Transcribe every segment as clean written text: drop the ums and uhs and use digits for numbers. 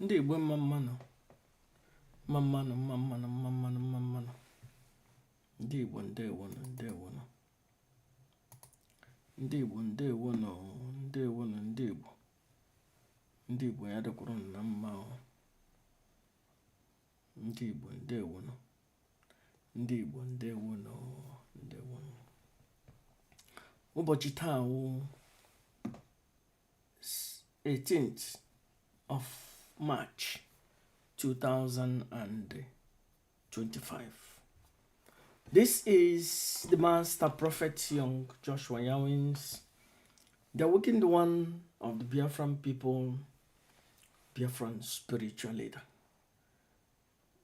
Ndị Igbo, mma mmanụ, mma mmanụ, mma mmanụ, mma mmanụ, mma mmanụ. Ndị Igbo, ndewonụ, ndewonụ. Ndị Igbo, ndewonụ, ndewonụ. Ndị Igbo, ndị Igbo, ya dịkwara unu na mma o. Ndị Igbo, ndewonụ. Ndị Igbo, ndewonụ, ndewonụ. Ụbọchị taa wụ 18th of March 2025. This is the Master Prophet Young Joshua Yawins, the awakened one of the Biafran people, Biafran spiritual leader,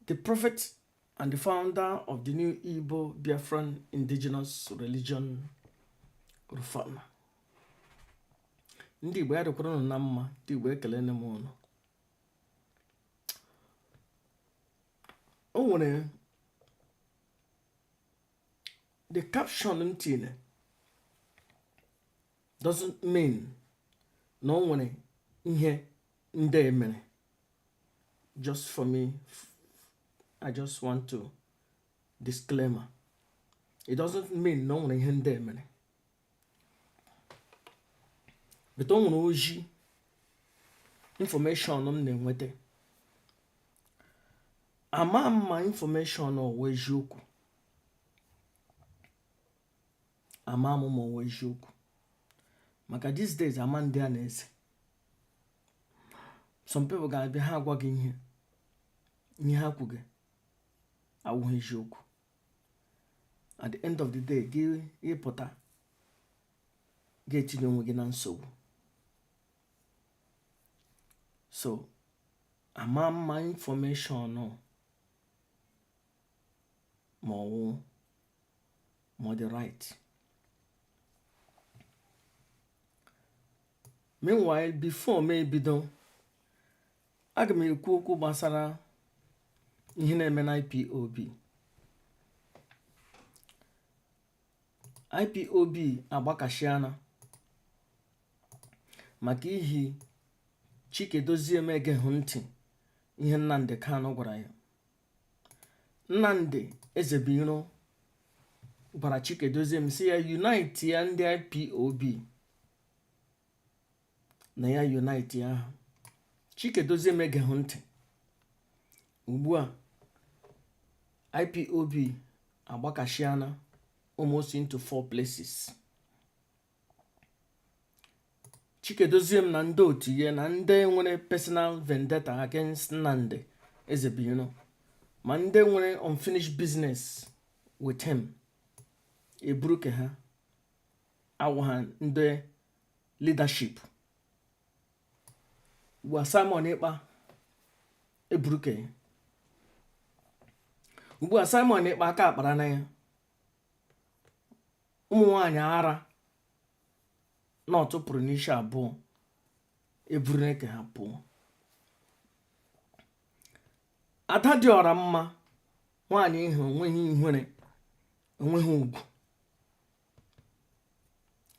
the prophet and the founder of the new Igbo Biafran indigenous religion, Rufana. Ndị Igbo, ya dịkwara unu na mma. Ndị Igbo, ekelene m unu. O nwere the caption m tinye doesn't mean na o nwere ihe ndị mere. Just for me, I just want to disclaimer, it doesn't mean na o nwere ihe ndị mere, but o nwere ozi, information m na-enweta. Ama m ma information ọ wụ eziokwu, ama m ma ọ wụ eziokwu, maka these days ama ndị a na-eze. Some people ga-abịa, ha agwa gị ihe, ihe ha kwughị awụghị eziokwu. At the end of the day, gị ịpụta ga-etinye onwe gị na nsogbu. So ama m ma information ma ọ wụ ma ọ dị right. Meanwhile, before m ebido, aga m ekwu okwu gbasara ihe na-eme na IPOB. IPOB agbakashiana maka ihi Chika Edoziem egeghị ntị ihe Nnamdi Kanu gwara ya. Nnamdi Ezebiro gwara Chika Edoziem sị ya unite ya ndị IPOB na ya unite ya ha. Chika Edoziem egeghị ntị. Ugbu a IPOB agbakashiana almost into four places. Chika Edoziem na ndị otu ya na ndị nwere personal vendetta against Nnamdi Ezebiro, ma ndị nwere unfinished business with him, eburu ke ha awụ ha ndị leadership. Ugbu a Simon Ekpa eburu ke ya. Ugbu a Simon Ekpa aka akpara na ya. Ụmụ nwanyị ara na ọtụpụrụ n'isi abụọ eburu eke ha pụọ. Ada dị ọra mma, nwaanyị ihe onweghị ihere, onweghị ugwu.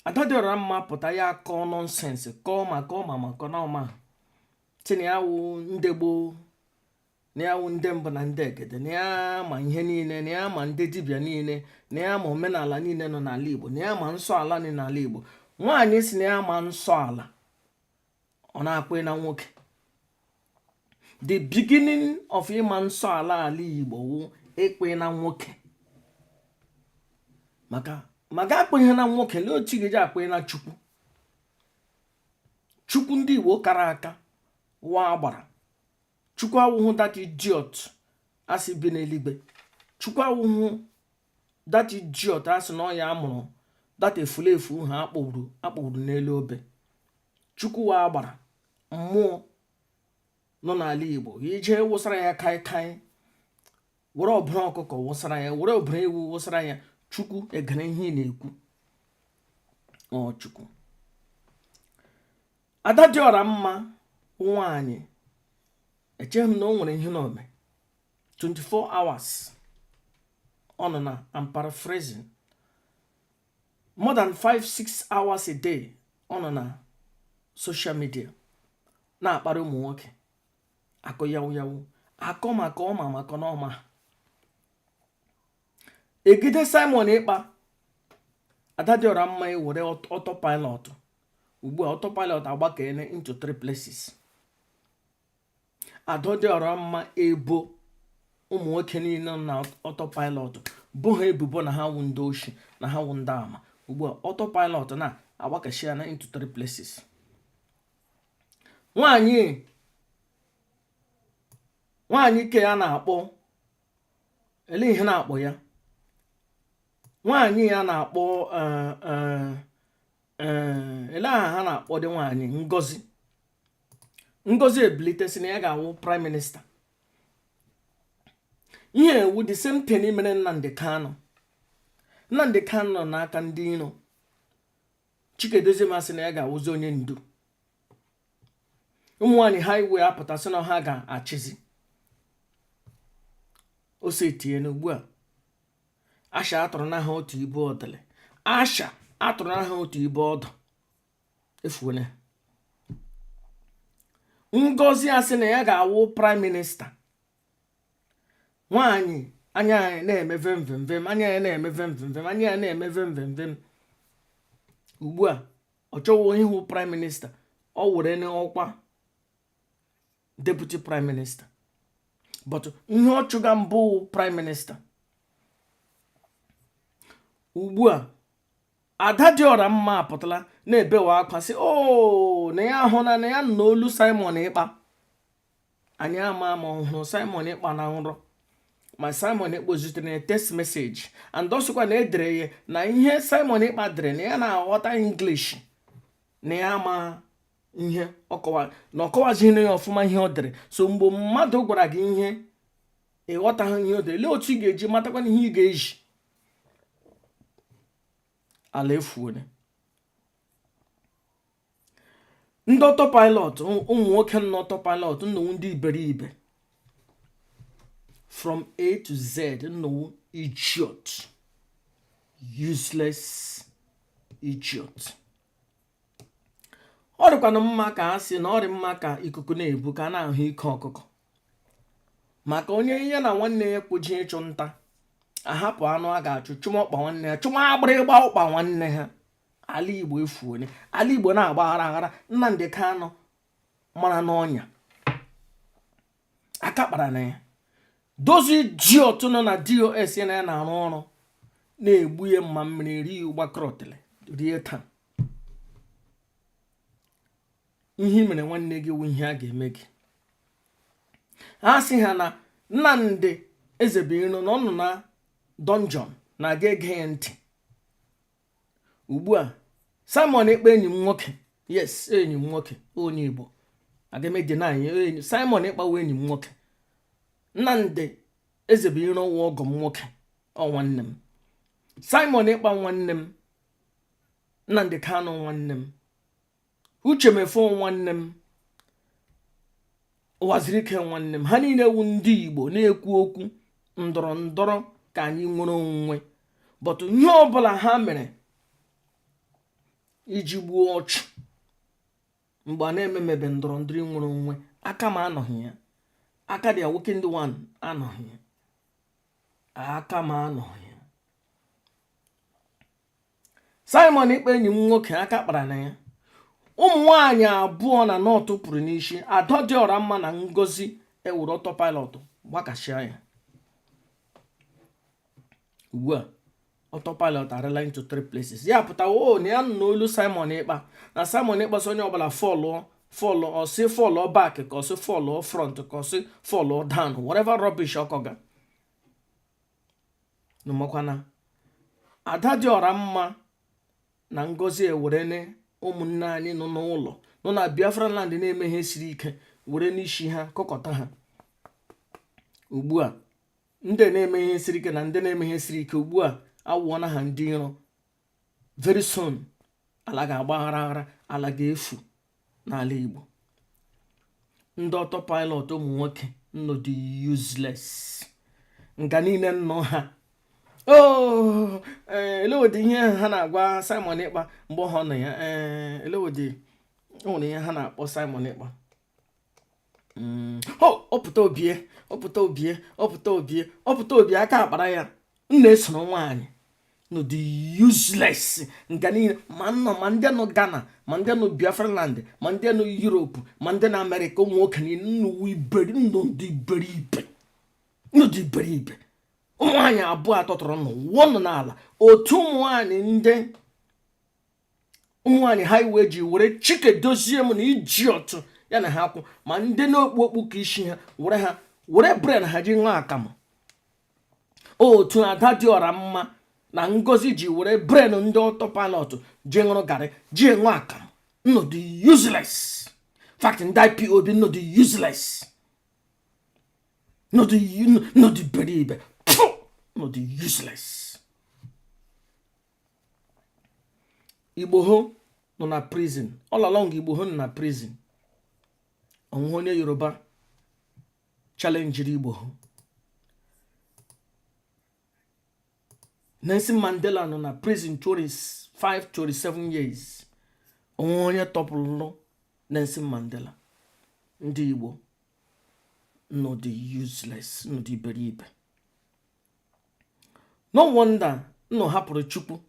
Ada dị ọra mma pụta, ya kọọ nonsense, kọọ ma kọọ ma ma kọọ na ọma sị na ya wụ ndị gboo, na ya wụ ndị mbụ na ndị egede, na ya ma ihe niile, na ya ma ndị dibịa niile, na ya ma omenala niile nọ n'ala Igbo, na ya ma nsọ ala nọ n'ala Igbo. Nwaanyị sị na ya ma nsọ ala, ọ na-akpị na nwoke. The beginning of ịma nsọ ala ala Igbo wụ ịkpị na nwoke, maka ma ga akpị ihe na nwoke, lee otu ị ga-eji akpị na Chukwu. Chukwu ndị Igbo kara aka wa agbara. Chukwu awụhụ that idiot asị bi n'eluigwe. Chukwu awụhụ that idiot asị na ọ ya mụrụ that efulefu ha akpọgburu akpọgburu n'elu obe. Chukwu wa agbara, mmụọ nọ n'ala Igbo. Ije wụsara ya kaikai, were ọbara ọkụkọ wụsara ya, were ọbara ewu wụsara ya, Chukwu egere ihe ị na-ekwu. Ọ Chukwu. Ada dị ọra mma nwaanyị, echeghị m na o nwere ihe na ome 24 hours ọ nọ na, I'm paraphrasing, more than 5-6 hours a day ọ nọ na social media na-akparị ụmụ nwoke. Akọ yawu yawu, akọ maka ọma, maka na ọma egide Simon Ekpa. Adadịọra Mma ewere autopilot. Ugbu a autopilot agbakene into three places. Adadịọra Mma ebo ụmụ nwoke niile nọ na autopilot bụ ha ebubo na ha wụ ndị oshi, na ha wụ ndị ama. Ugbu a autopilot na agbakashia na into three places. Nwaanyị ke ya na-akpọ ele ihe na-akpọ ya, nwaanyị ya na-akpọ ele aha ha na-akpọ dị, nwaanyị Ngozi. Ngozi ebilite si na ya ga-awụ prime minister. Ihe ewu the same thing mere Nnamdi Kanu. Nnamdi Kanu nọ n'aka ndị iro. Chikedozie masị na ya ga-awụzi onye ndu. Ụmụ nwaanyị highway apụta sị na ha ga-achịzi. Ose tie n'ugbu a, asha atụrụ na ha otu ibu ọdịlị, asha atụrụ na ha otu ibu ọdụ efuone. Ngozi asị na ya ga-awụ prime minister. Nwaanyị anya anyị na-eme vem vem vem, anya ya na-eme vem vem vem, anya ya na-eme vem vem vem. Ugbu a ọ chọghị ịhụ prime minister, ọ were n'ọkwa deputy prime minister, but ihe ọ chụga mbụ prime minister. Ugbu a Ada Dị Ọra Mma apụtala na-ebewa akwa, sị o na ya ahụ na ya nọ n'olu Simon Ekpa. Anyị ama ma ọ hụrụ Simon Ekpa na nrọ, ma Simon Ekpa zitere ya text message, and ọ sịkwa na edere ya na ihe Simon Ekpa dere na ya na-aghọta English, na ya ama ihe ọkọwa na ọ kọwazighị ya ọfụma ihe ọ dere. So mgbe mmadụ gwara gị ihe, ịghọtaghị ihe o dere, lee otu ị ga-eji matakwa ihe ị ga-eji ala efuone. Ndị autopilot, ụmụ nwoke nọ autopilot nnọwu, ndị iberibe from A to Z, nnọwu idiot, useless idiot. Ọ dịkwanụ mma ka a sị na ọ dị mma ka ikuku na-ebu ka a na-ahụ ike ọkụkọ, maka onye ya na nwanne ya kwuji ịchụ nta, ahapụ anụ a ga-achụ, chụma ọkpa nwanne ya, chụma agbịrịgba ọkpa nwanne ha. Ala Igbo efuone, ala Igbo na-agba aghara aghara. Nnamdi Kanu mara n'ọnya aka kpara na ya. Those idiot nọ na DOS na ya na-arụ ọrụ na-egbu ya mma mmiri rie ụgbakọrọtịrị rie taa. Ihe mere nwanne gị wụ ihe a ga-eme gị. Ha sị ha na Nnamdi Ezebiro na ọ nọ na dungeon na-aga ege ya ntị ugbu a. Simon Ekpa enyi m nwoke, yes, enyi m nwoke, onye Igbo, aga m deny enyi. Simon Ekpa wụ enyi m nwoke. Nnamdi Ezebiro wụ ọgọ m nwoke, ọ nwanne m. Simon Ekpa nwanne m, Nnamdi Kanu nwanne m, Uche Mefor nwanne m, Ụwazirike nwanne m. Ha niile wu ndị Igbo na-ekwu okwu ndọrọ ndọrọ ka anyị nwere onwe, but ihe ọbụla ha mere iji gbuo ọchụ mgbe a na-ememebe ndọrọ ndọrọ nwere onwe, aka m anọghị ya. Aka dị awoke ndị one anọghị ya, aka m anọghị ya. Simon Ekpa enyi m nwoke, aka kpara na ya. Ụmụ nwanyị abụọ na North pụrụ n'isi Ada Dị Ọra Mma na Ngozi ewere autopilot gbakashịa ya. Ugbu a autopilot arịla into three places. Ya pụta o na ya nọ n'olu Simon Ekpa, na Simon Ekpa sị onye ọbụla fall, fall, ọsị fall back, ka ọsị fall front, ka ọsị fall down, whatever rubbish ọkọga nụmakwana. Ada Dị Ọra Mma na Ngozi ewerene ụmụnne anyị nọ n'ụlọ, nọ na Biafra land, na-eme ihe siri ike, were n'isi ha kọkọta ha. Ugbu a ndị na-eme ihe siri ike na ndị na-eme ihe siri ike ugbu a awụọna ha ndị iro. Very soon ala ga-agba aghara aghara, ala ga-efu n'ala Igbo. Ndị autopilot, ụmụ nwoke nnọ dị useless nga niile nnọ ha. Oh, elewodi ihe ha na-agwa Simon Ekpa mgbe ọ nọ ya. Ee, elewodi o nwere ihe ha na-akpọ Simon Ekpa. Ọpụta obie, ọpụta obie, ọpụta obie, ọpụta obie, aka akpara ya. M na-esoro nwaanyị n'ụdị useless nga niile, ma nọ, ma ndị nọ Ghana, ma ndị nọ Biafra land, ma ndị nọ Europe, ma ndị na Amerịka. Ụmụ nwoke niile nnụwu iberi, nnụdị iberibe, nnụdị iberibe. Ụmụ nwaanyị abụọ atọtọrọ nọ wụọ nọ n'ala. Otu ụmụ nwaanyị, ndị ụmụ nwaanyị highway ji were Chike dozie m na iji ọtụ ya na ha kwụ, ma ndị na-okpu okpu ka isi ha were, ha were brain ha ji ṅụọ akamụ. Otu ada dị ọra mma na Ngozi ji were brain ndị autopilot ji ṅụrụ garị, ji ṅụọ akamụ. Nnọdụ useless. Fact, ndị IPOB nnọdụ useless, nnọdụ iberibe, nnọdụ useless. Igboho nọ na prison all along. Igboho nọ na prison, onwe onye Yoruba challengeri Igboho. Nelson Mandela nọ na prison 25 27 years, onwe onye tọpụrụ Nelson Mandela. Ndị Igbo nọ dị useless, nọ dị iberibe. No wonder nnọ hapụrụ Chukwu,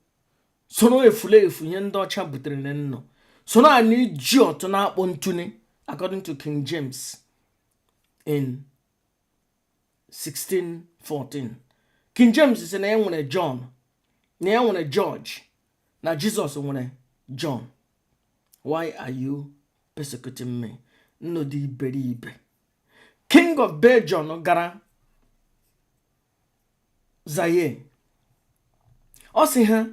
soro efulefu ihe ndị ọcha butere na nnọ, soro anyị ji ọtụ na-akpọ ntụne. According to King James in 1614, King James sị na ya nwere John, na ya nwere George, na Jizọs nwere John. Why are you persecuting me? Nnọdụ iberibe. King of Belgium gara Zaire, ọ sị ha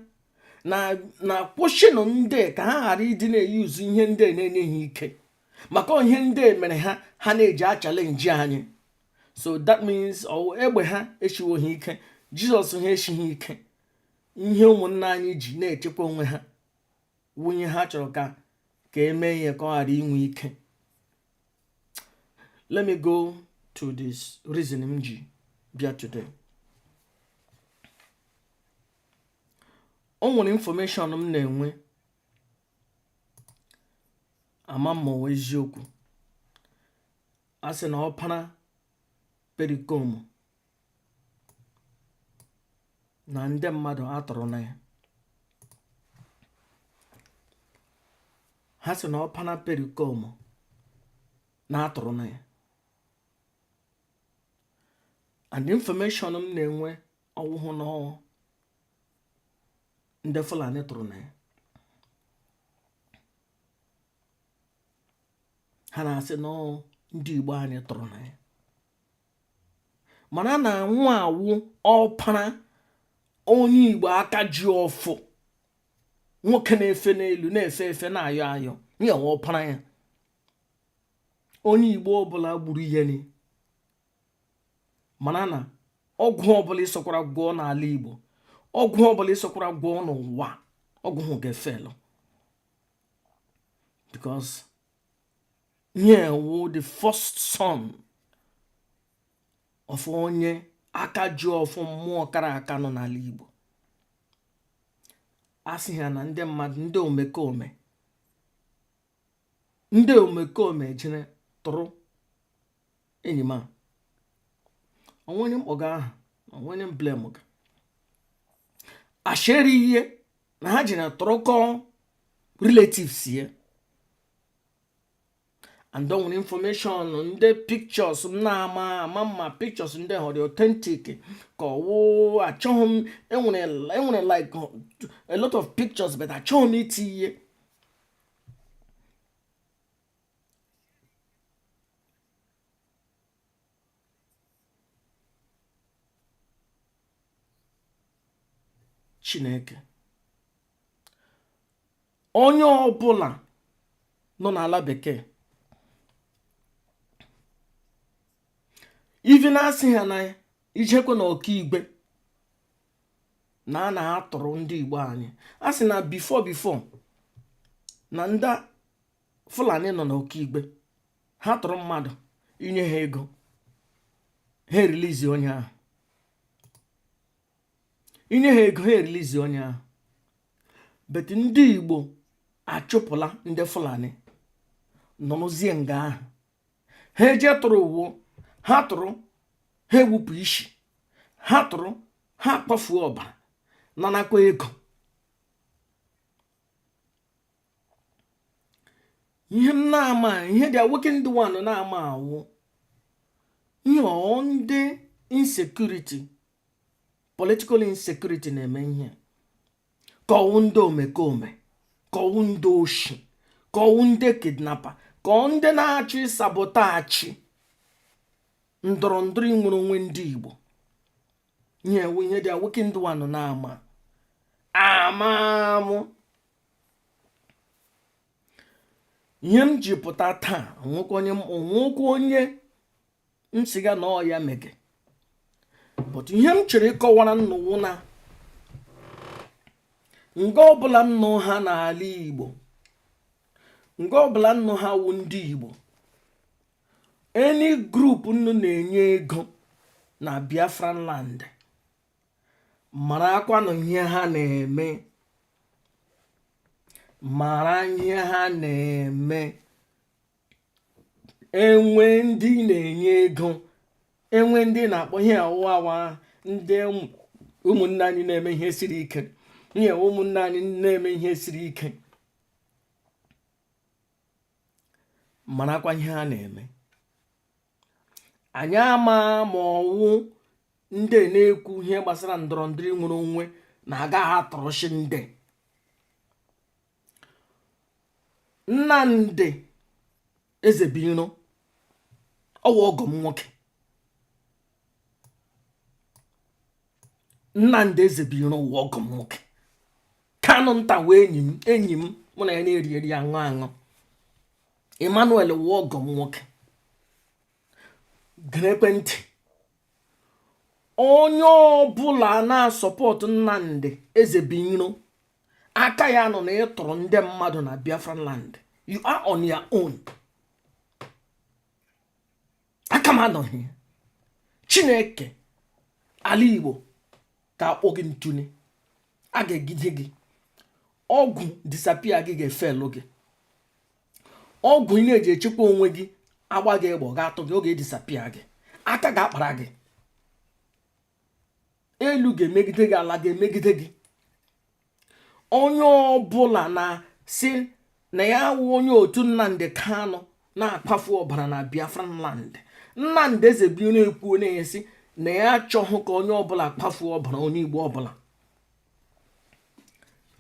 na kwụsịnụ ndị ka ha ghara ịdị na-eyuzu ihe ndị na-enye ha ike, maka ihe ndị mere ha ha na-eji achallenge anyị. So that means egbe ha echiwoghị ike, Jizọs ha esighị ike. Ihe ụmụnna anyị ji na-echekwa onwe ha, wunye ha chọrọ ka emee ihe ka ọ ghara inwe ike. Let me go to this reason m ji bịa today. O nwere information m na-enwe, ama m ma eziokwu. A sị na ọpara Pericoma na ndị mmadụ atọrọ na ya. Ha sị na ọpara Pericoma na atọrọ na ya, and information m na-enwe, ọwụhụ na ndị Fulani tụrụ na ya. Ha na-asị na ndị Igbo anyị tụrụ na ya, mana na-anwụ awụ ọpara onye Igbo aka ji ọfụ, nwoke na-efe n'elu, na-efe efe, na-ayọ ayọ nye ọpara ya. Onye Igbo ọbụla gburu ihe ni, mana na ọgwụ ọbụla ịsọkwara gwọọ n'ala Igbo, ọgwụ ọbụla ịsọkwara gwọọ n'ụwa, ọgwụ hụ ga-efelụ, because ihe wụ the first son of onye aka ji ọfụ mmụọ kara aka nọ n'ala Igbo. A sị ha na ndị mmadụ, ndị omekome jere tụrụ enyi m a. Onwenye mkpọga ahụ, onwenye blame ga asheri ihe na ha jere tụrụkọ relatives ya. And o nwere information, ndị pictures m na-ama ama mma, pictures ndị họrọ authentic ka ọwụ. Achọghị m, enwere like a lot of pictures, but achọghị m iti ihe. Chineke, onye ọbụla nọ n'ala bekee, even asị ha na ijekwe na Ọkaigwe na a na-atụrụ ndị Igbo anyị. A sị na before na ndị Fulani nọ n'Ọkaigwe, ha tụrụ mmadụ, inye ha ego, ha erelease onye ahụ. Inye ha ego, ha erelease onye ahụ. But ndị Igbo achụpụla ndị Fulani nọrọzie nga ahụ. Ha eje tụrụ uwo, ha tụrụ, ha ewupụ isi, ha tụrụ, ha akpafuo ọbara, nanakwa ego. Ihe m na-ama, ihe the awakened one na-ama awụ ihe ọ ndị insecurity, political insecurity na-eme ihe, ka ọwụ ndị omekome, ka ọwụ ndị oshi, ka ọwụ ndị kidnapper, ka ọ ndị na-achọ ịsabotage ndọrọ ndọrọ inwere onwe ndị Igbo. Ihe ewu ihe the awakened one na-ama ama amụ. Ihe m ji pụta taa, onwekwa onye m sịga na ọ ya mege, but ihe m chere ịkọwara nnụ wụ na nga ọbụla nnụ ha n'ala Igbo, nga ọbụla nnụ ha wụ ndị Igbo, any group nnụ na-enye ego na Biafran land, marakwanụ ihe ha na-eme, mara ihe ha na-eme. Enwe ndị na-enye ego, enwe ndị na-akpọ ihe ọwụwa, ndị ụmụnne anyị na-eme ihe siri ike, ihe ụmụnne anyị na-eme ihe siri ike, marakwa ihe ha na-eme. Anyị ama ma ọwụ ndị na-ekwu ihe gbasara ndọrọ ndọrọ nwere onwe na agaghị atọrọchi ndị Nnamdi Ezebiro, ọwụ ọgọ m nwoke. Nnamdi Ezebiro wụ ọgọ m nwoke. Kanụ nta wee enyi m, enyi m, mụ na ya na-eri eri, aṅụ aṅụ. Emmanuel wụ ọgọ m nwoke. Gere ekwentị onye ọbụla na-asupport Nnamdi Ezebiro, aka ya nọ na ịtọrọ ndị mmadụ na Biafran land. You are on your own. Aka m anọghị. Chineke ala Igbo ga-akpọ gị ntụne, a ga-egide gị, ọgwụ disappear gị ga-efelụ gị, ọgwụ ị na-eji echekwa onwe gị agba gị egbe ga-atụ gị, ọ ga-edisappear gị, aka ga-akpara gị, elu ga-emegide gị, ala ga-emegide gị. Onye ọbụla na-sị na ya wụ onye otu Nnamdi Kanu na-akpafu ọbara na Biafran land, Nnamdi Ezebiro ekwu na-esi na ya achọghị ka onye ọbụla kpafuo ọbara onye Igbo ọbụla.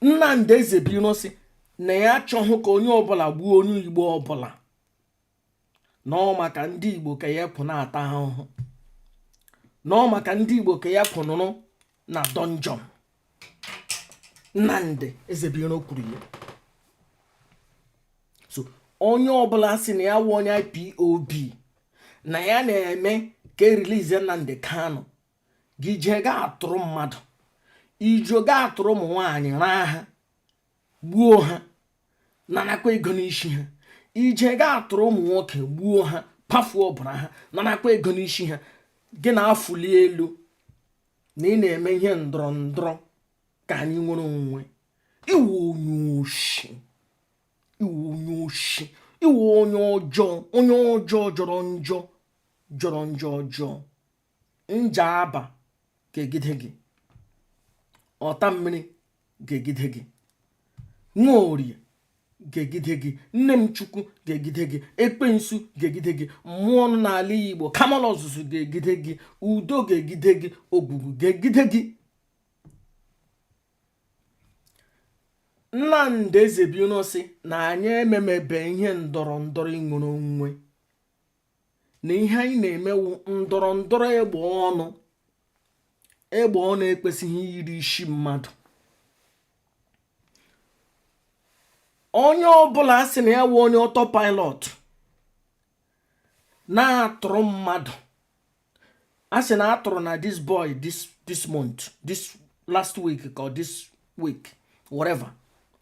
Nnamdi Ezebiro sị na ya achọghị ka onye ọbụla gbuo onye Igbo ọbụla, na ọ maka ndị Igbo ka ya kwụ na-ata ahụhụ, na ọ maka ndị Igbo ka ya kwụ nụrụ na dungeon. Nnamdi Ezebiro kwuru ya. So onye ọbụla sị na ya wụ onye IPOB, na ya na-eme ka e release Nnamdi Kanu, gị jee gaa atụrụ mmadụ ijo, gaa atụrụ ụmụ nwaanyị, raa ha, gbuo ha, narakwa ego n'isi ha, ije gaa atụrụ ụmụ nwoke, gbuo ha, pafuo ọbara ha, narakwa ego n'isi ha, gị na-afụli elu na ị na-eme ihe ndọrọ ndọrọ ka anyị nwere onwe. Ị wụ onye oshi, ị wụ onye oshi, ị wụ onye ọjọọ, onye ọjọọ jọrọ njọ, jọrọ njọ ọjọọ. Njaba ga-egide gị, ọta mmiri ga-egide gị, nwaorie ga-egide gị, nne m chukwu ga-egide gị, ekwensu ga-egide gị, mmụọ nọ n'ala Igbo kamala ọzụzụ ga-egide gị, udo ga-egide gị, ogwugwu ga-egide gị. Nnamdi Ezebiro sị na anyị ememebe ihe ndọrọ ndọrọ inwere onwe, na ihe anyị na-emewu ndọrọ ndọrọ egbe ọnụ, egbe ọnụ ekwesịghị iri isi mmadụ. Onye ọbụla sị na ya wụ onye autopilot na-atụrụ mmadụ, a sị na atụrụ na this boy this month, this last week ka this week, whatever,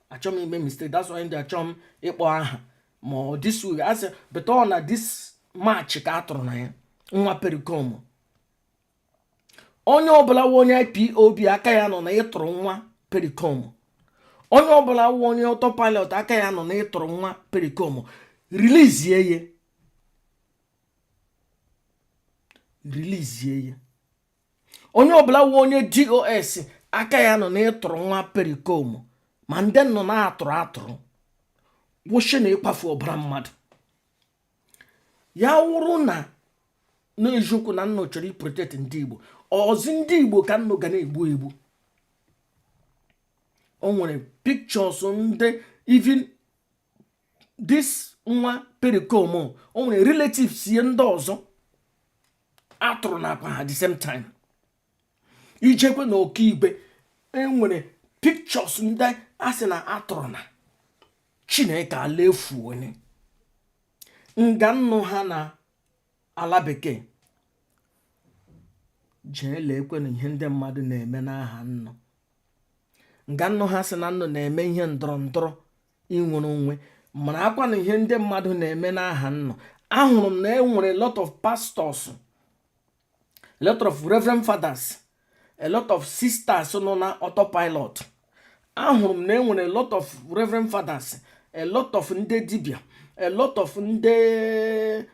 achọ m ime mistake, that's why ndị achọ m ịkpọ aha ma ọ this week, a sị but ọ na this March ka a tụrụ na ya nwa Pericoma. Onye ọbụla wụ onye IPOB aka ya nọ na ịtụrụ nwa Pericoma, onye ọbụla wụ onye autopilot aka ya nọ na ịtụrụ nwa Pericoma, release ya. Releasie ya. Onye ọbụla wụ onye DOS aka ya nọ n'ịtụrụ nwa Pericoma, ma ndị nọ na-atụrụ atụrụ, kwụsị na ịkwafu ọbara mmadụ. Ya wụrụ na n'eziokwu na nnụ chọrọ iprotect ndị Igbo, ọzi ndị Igbo ka nnụ ga na-egbu egbu. O nwere pictures ndị, even this nwa Pericoma, o nwere relatives ye ndị ọzọ atụrụ n'akwa ha the same time. Ijekwe na Okigwe, enwere pictures ndị a sị na atụrụ na Chineke ala efu. Onye nga nnụ ha na ala bekee, jee leekwe na ihe ndị mmadụ na-eme n'aha nnụ. Nga nnụ ha sị na nnụ na-eme ihe ndọrọ ndọrọ inwere onwe, mana akwa na ihe ndị mmadụ na-eme n'aha nnụ. Ahụrụ m na e nwere a lot of pastors, a lot of reverend fathers, a lot of sisters nọ na autopilot. Ahụrụ m na e nwere a lot of reverend fathers, a lot of ndị dibia, a lot of ndị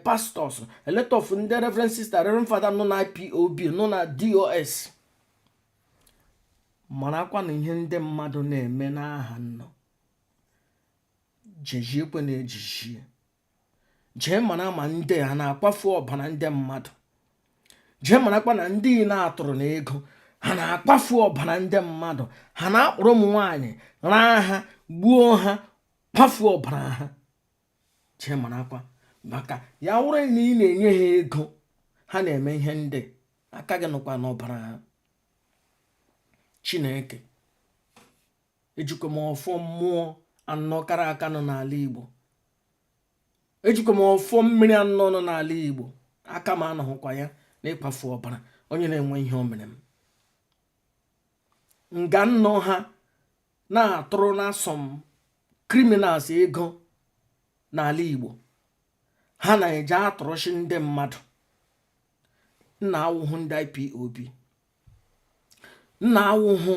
pastors, a lot of ndị reverend sister, reverend father nọ na IPOB, nọ na DOS. Marakwa na ihe ndị mmadụ na-eme n'aha nnọ, jejiekwe na ejijie, jee mara ma ndị a na-akwafu ọbara ndị mmadụ. Jee marakwa na ndị na-atụrụ na ego ha na-akpafu ọbara ndị mmadụ, ha na-akpụrụ ụmụ nwanyị raa ha, gbuo ha, kwafuo ọbara ha. Jee marakwa, maka ya wụrụ na ị na-enye ha ego ha na-eme ihe ndị aka gị nọkwa n'ọbara ha. Chineke, ejikwa m ọfọ mmụọ anọ kara aka nọ n'ala Igbo, ejikwa m ọfọ mmiri anọ nọ n'ala Igbo, aka m anọghịkwa ya na ịkpafu ọbara onye na-enwe ihe o mere m. Nga nnọ ha na-atụrụ na some criminals ego n'ala Igbo, ha na-eje atụrụchi ndị mmadụ. Nna awụhụ ndị IPOB, nna awụhụ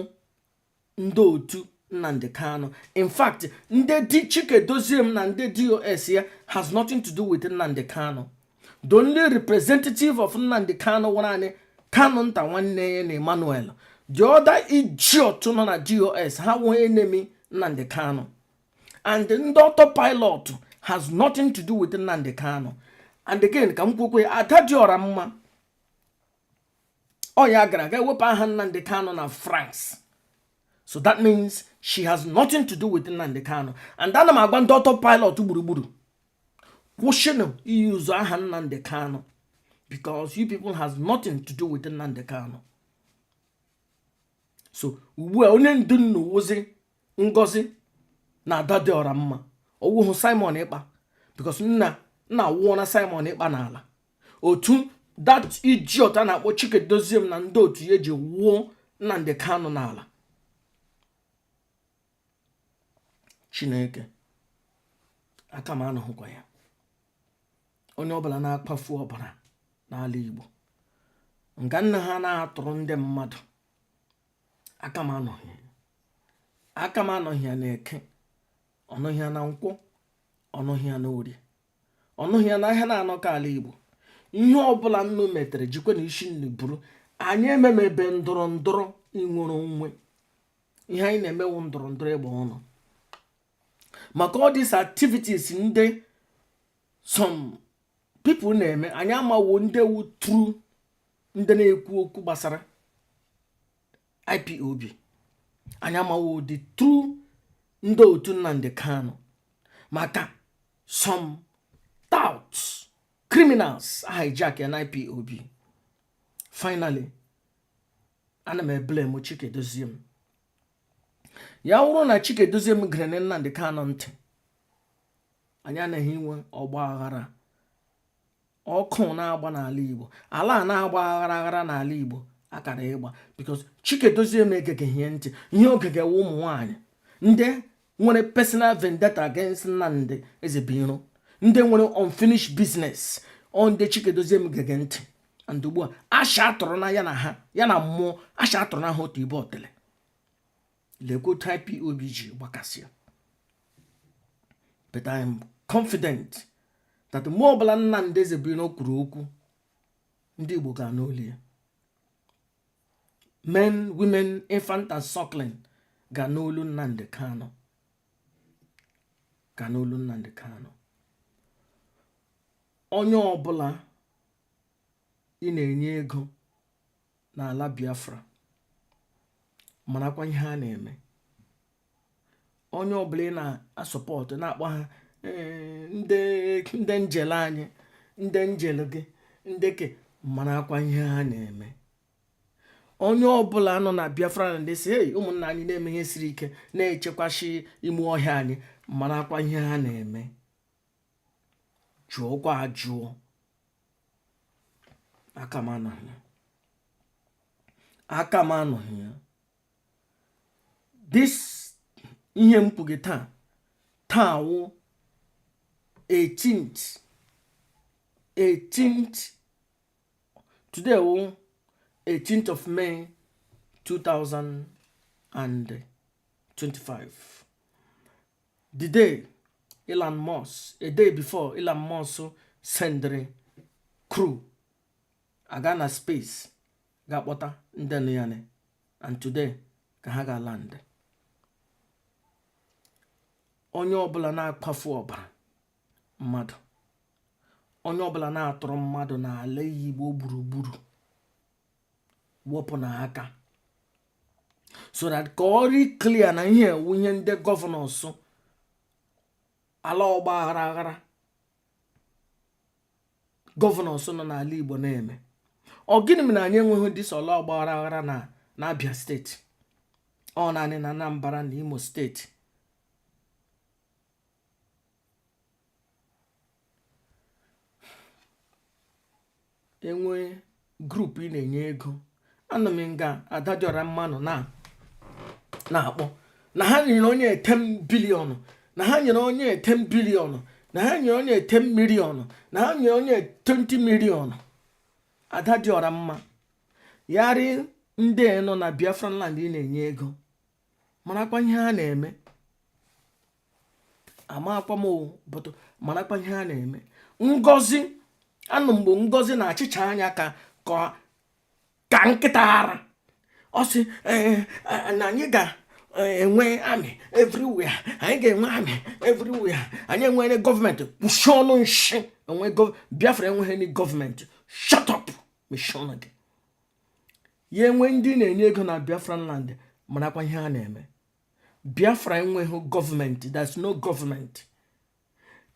ndị otu Nnamdi Kanu. In fact, ndị di Chike Doziem na ndị DOS ya has nothing to do with Nnamdi Kanu. The only representative of Nnamdi Kanu nwere anyị Kanu nta nwanne ya na Emmanuel. The other idiot nọ na DOS, ha nwee enemy Nnamdi Kanu, and ndị autopilot has nothing to do with Nnamdi Kanu. And again, ka m kwukwe, ada dị ọra mma, ọ ya gara aga ewepụ aha Nnamdi Kanu na France, so that means she has nothing to do with Nnamdi Kanu. And ana m agba ndị autopilot gburugburu, kwụsịnụ iyuzu aha Nnamdi Kanu, because you people has nothing to do with Nnamdi Kanu. So ugbu a, onye ndu nnu wozi Ngozi na ada dị ọra mma, owuhu Simon Ekpa, because nna nna wụọ na Simon Ekpa n'ala otu that idiot a na-akpọ Chike Doziem na ndị otu ya eji wụọ Nnamdi Kanu n'ala. Chineke, aka m anọghịkwa ya. Onye ọbụla na-akpafu ọbara n'ala Igbo, nga nna ha na-atụrụ ndị mmadụ, aka m anọghị, aka m anọghị ya na Eke, ọnụghị ya na Nkwọ, ọnụghị ya na Orie, ọnụghị ya na ahịa na-anọ ka ala Igbo. Ihe ọbụla nnu metere, jikwa na isi nnu buru. Anyị ememebe ndọrọ ndọrọ inwere onwe. Ihe anyị na-emewu ndọrọ ndọrọ ịgba ọnụ, maka all these activities ndị some people na-eme. Anyị amawo ndị wu true ndị na-ekwu okwu gbasara IPOB, anyị amawo the true ndị otu Nnamdi Kanu, maka some touts, criminals hijack ya na IPOB. Finally, ana m eblame Chike Doziem. Ya wụrụ na Chike Doziem gere na Nnamdi Kanu ntị, anyị anaghị inwe ọgba aghara ọkụ na-agba n'ala Igbo, ala a na-agba aghara aghara n'ala Igbo akara ịgba, because Chike Doziem egeghị ihe ntị. Ihe ogege wụ ụmụ nwanyị ndị nwere personal vendetta against Nnamdi Ezebiro, ndị nwere unfinished business ọ ndị Chike Doziem gege ntị. And ugbu a, asha atụrụ na ya na ha, ya na mmụọ asha atụrụ na ha otu ibe otele. Lekwa otu IPOB ji gbakasịa. But I am confident that mgbe ọbụla Nnamdi Ezebiro kwuru okwu Ndị Igbo ga-anụ olu ya. Men, women, infant and suckling ga-anụ olu Nnamdi Kanu, ga-anụ olu Nnamdi Kanu. Onye ọbụla ị na-enye ego n'ala Biafra, marakwa ihe a na-eme. Onye ọbụla ị na-asupport, na-akpọ ha ndị angel anyị, ndị angel gị, ndị ke, marakwa ihe ha na-eme. Onye ọbụla nọ na Biafra na ndị si, "Hey, ụmụnna anyị na-eme ihe siri ike, na-echekwashi ime ọhịa anyị," marakwa ihe ha na-eme. Jụọkwa ajụọ. Aka m anọghị ya, aka m anọghị ya. This ihe m kwughị taa, taa wụ 18th, 18th, today wụ 18th of May 2025, the day Elon Musk, a day before Elon Musk sendịrị crew aga na space ga-akpọta ndị nụ ya, and today ka ha ga-land. Onye ọbụla na-akpafu ọbara mmadụ, onye ọbụla na-atụrụ mmadụ n'ala Igbo gburugburu, wepụ n'aka, so that ka ọ dị clear na ihe ewu ihe ndị governors ala ọgba aghara aghara, governors nọ n'ala Igbo na-eme. Ọ gịnị mere anyị enweghị this ala ọgba aghara aghara na Abia State? Ọ naanị na Anambra na Imo State. Enwe group ị na-enye ego, anọ m nga Ada Dịọra Mma nọ na na-akpọ na ha nyere onye 10 billion, na ha nyere onye 10 billion, na ha nyere onye 10 million, na ha nyere onye 20 million. Ada Dịọra Mma, yarị ndị nọ na Biafran land ị na-enye ego, marakwa ihe ha na-eme. Amakwa m, but marakwa ihe ha na-eme. Ngozi anụ mgbe Ngozi na-achịcha anya ka nkịta ara, ọ sị na anyị ga-enwe army everywhere, anyị ga-enwe army everywhere, anyị enwere gọọmenti. Kwụsị ọnụ nshi. Enwe Biafra enweghị any gọọmenti. Shut up, mechie ọnụ gị. Ya enwe ndị na-enye ego na Biafran land, marakwa ihe a na-eme. Biafra enweghị gọọmenti. There's no gọọmenti.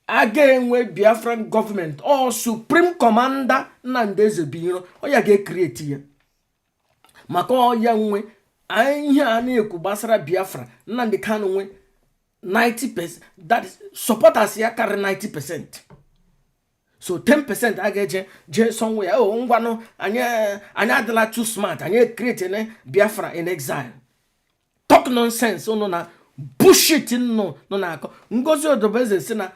A ga-enwe Biafran gọọmenti, ọ Supreme Commander Nnamdi Ezebiro, ọ ya ga-ecreate ya, maka ọ ya nwe ihe a na-ekwu gbasara Biafra. Nnamdi Kanu nwe 90%, that is supporters ya karịrị 90%, so 10% a ga-eje jee somewhere. O ngwanụ, anyị adịla too smart, anyị create ne Biafra in exile. Talk nonsense unu na bullshit nnụ nọ na-akọ. Ngozi Odobeze si na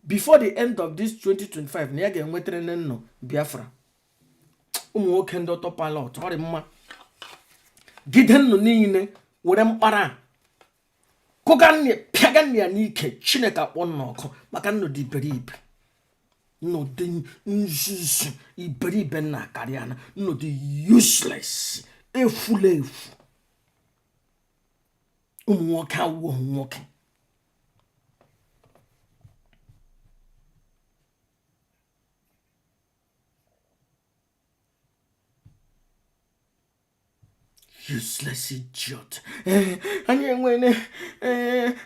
before the end of this 2025 na ya ga-enwetara nnụ Biafra. Ụmụ nwoke ndị autopilot, ọ dị mma gide nnụ niile were mkpara kụga nne, pịaga nne ya n'ike. Chineke akpọ nna ọkụ, maka nnụ dị iberibe, nnụ dị nzuzu, iberibe nna karịa na nnụ dị useless, efula efu. Ụmụ nwoke awụghị nwoke. Useless idiot. Anyị enwere,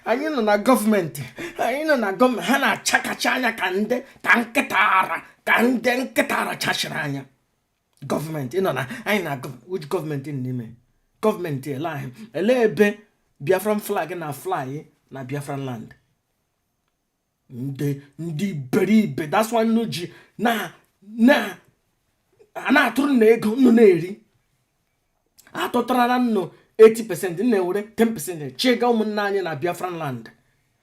anyị nọ na gọọmenti, anyị nọ na gọọmenti. Ha na-achakacha anya ka ndị ka nkịta ara, ka ndị nkịta ara chachiri anya. Gọọmenti nọ na anyị na which gọọmenti n'ime gọọmenti ele anyị, ele ebe Biafran flag na fly na Biafran land? Ndị iberibe, that's why nnu ji na a na-atụrụ na ego nnu na-eri atụtara na nnụ 80%, na-ewere 10% chiga ụmụnne anyị na Biafran land,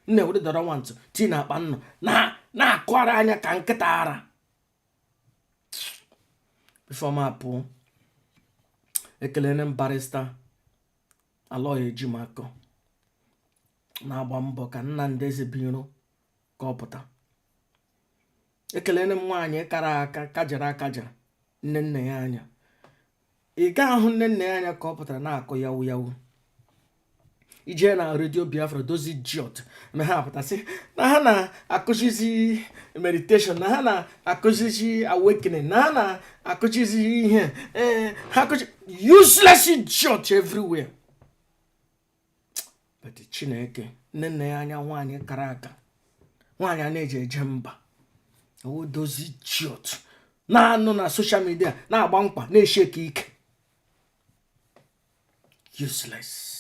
na-ewere dọrọ nwantụ tii na akpa nnụ na-akụara anya ka nkịta ara. Before m apụọ, ekelere m Barrister Aloy Ejimakor na-agba mbọ ka Nnamdi Ezebiro ka ọ pụta. Ekelere m nwaanyị kara aka, kajara akaja. Nne nna ya anya, ị ga-ahụ nne nna ya anya ka ọ pụtara na-akọ yawu yawu. Ije na Radio Biafra dozi idiot ma ha apụtasị na ha na-akụzizi meditation, na ha na-akụzizi awakening, na ha na-akụzizi ihe. Ee, ha akụzi useless idiot everywhere. But Chineke, nne nna ya anya, nwaanyị kara aka, nwaanyị a na-eji eje mba, owo dozi idiot na-anọ na social media na-agba mkpa, na-eshake ike, useless.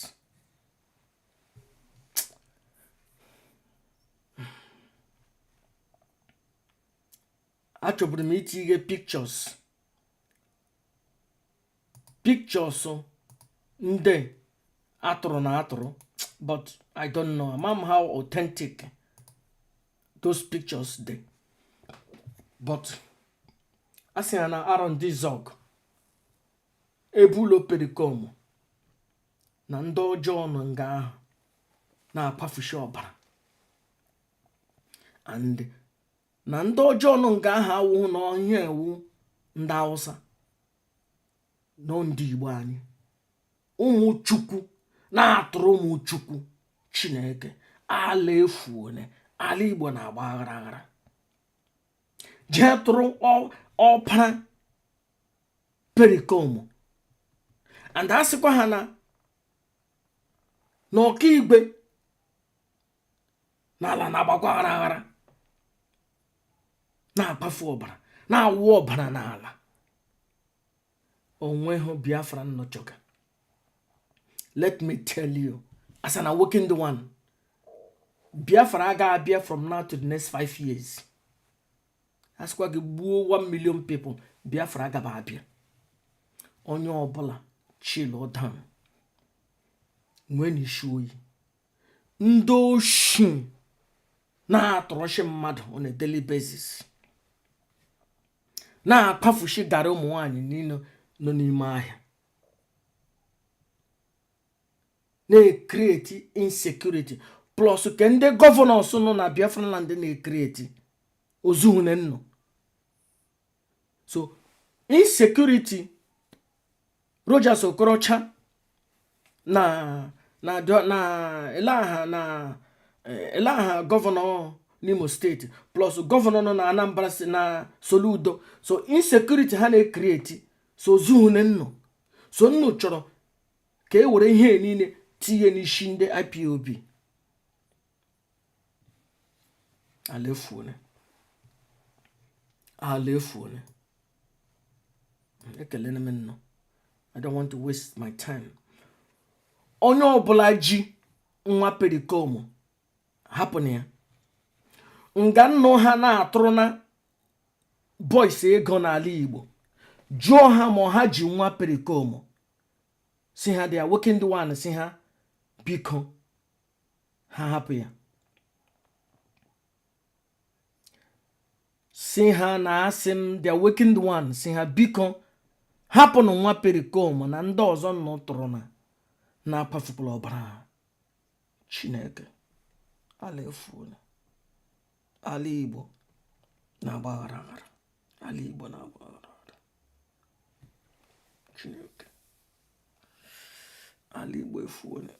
Achọburu m itinye pictures ndị atụrụ na atụrụ, but I don't know, ama m how authentic those pictures dị. But a sị ya na Arondizuogu, ebe ụlọ Pericoma na ndị ọjọọ nọ nga ahụ na-akwafushi ọbara, and na ndị ọjọọ nọ nga ahụ awụhụ na ihe ewu ndị Hausa nọ, ndị Igbo anyị, ụmụ Chukwu na-atụrụ ụmụ Chukwu. Chineke, ala efuone, ala Igbo na-agba aghara aghara. Jee tụrụ ọpara Pericoma, and a sịkwa ha na Ọkaigwe n'ala na-agbakwa aghara aghara, na-akpafu ọbara, na-awụ ọbara n'ala. Onweghị Biafra nnọchọga. Let me tell you, as an awakened one, Biafra agaghị abịa from now to the next 5 years. Asịkwa gị gbuo 1 million people, Biafra agaba abịa. Onye ọbụla chill down, nwee n'isi oyi. Ndị oshi na-atọrọchi mmadụ on a daily basis, na-akpafushi garị ụmụ nwanyị niile nọ n'ime ahịa, na-ecreate insecurity, plus ke ndị governors nọ na Biafra land na-ecreate ozuhune nnọ. So insecurity, Rochas Okorocha na eleaha na eleaha governor n'Imo State, plus governor nọ na Anambra na Soludo. So insecurity ha na-ecreate, so ozuhune nnọ. So nnu chọrọ ka e were ihe niile tinye n'isi ndị IPOB. Ala efuone, ala efuone. Ekelene m nnọọ. I don't want to waste my time. Onye ọbụla ji nwa Pericoma, hapụ na ya nga nnụ ha na-atụrụ na boys ego n'ala Igbo. Jụọ ha ma ha ji nwa Pericoma, si ha dị ya nwoke ndị one, si ha biko ha hapụ ya. Si ha na asị m, the awakened one, si ha biko hapụnụ nwa Pericoma na ndị ọzọ nọ tụrụ na na-akpafukwala ọbara ha. Chineke, ala efuola, ala Igbo na-agba aghara aghara, ala Igbo na-agba aghara aghara. Chineke, ala Igbo efuola.